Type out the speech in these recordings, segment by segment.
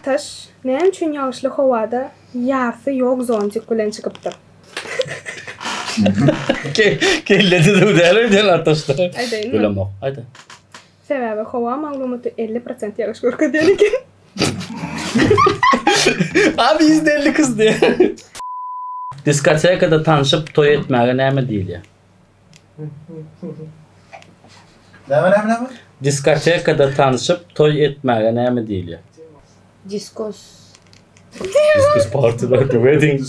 Ataş näme üçin ýagyşly howada ýarsy ýok zontik bilen çykypdyr? Kelle düzüw däl öýdýän Ataşda. Aýdaýynmy? Bilemok. Aýda. Sebäbi howa maglumaty 50 prosent ýagyş görkezýän eken. Abi 150 kız diýe. Diskotekada tanşyp toý etmäge näme diýilýär? Näme näme näme? Diskotekada tanşyp toý etmäge näme diýilýär? Diskos. Diskos party like the wedding.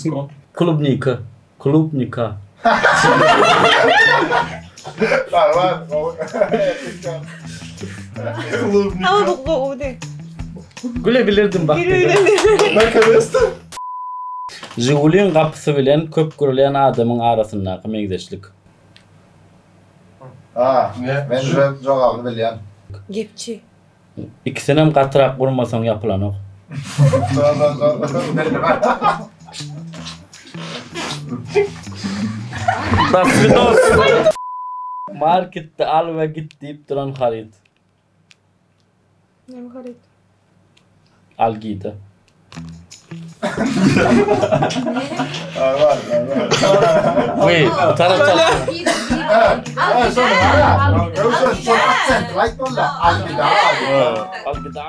Klubnika. Klubnika. Bar bar. Klubnika. Ama bu gowudy. Gülebilirdim bak. Nakabesta. Žiguliň gapysy bilen köp gürleýän adamyň arasyndaky meňzeşlik. Ha, men şu jogabyny bilýän. Gepçi. Ikisinem gatyrak urmasaň ýapylanok. Daswidos. Marketde al we git diýip duran haryt. Näme haryt? Algida. Wee, tarap Algida.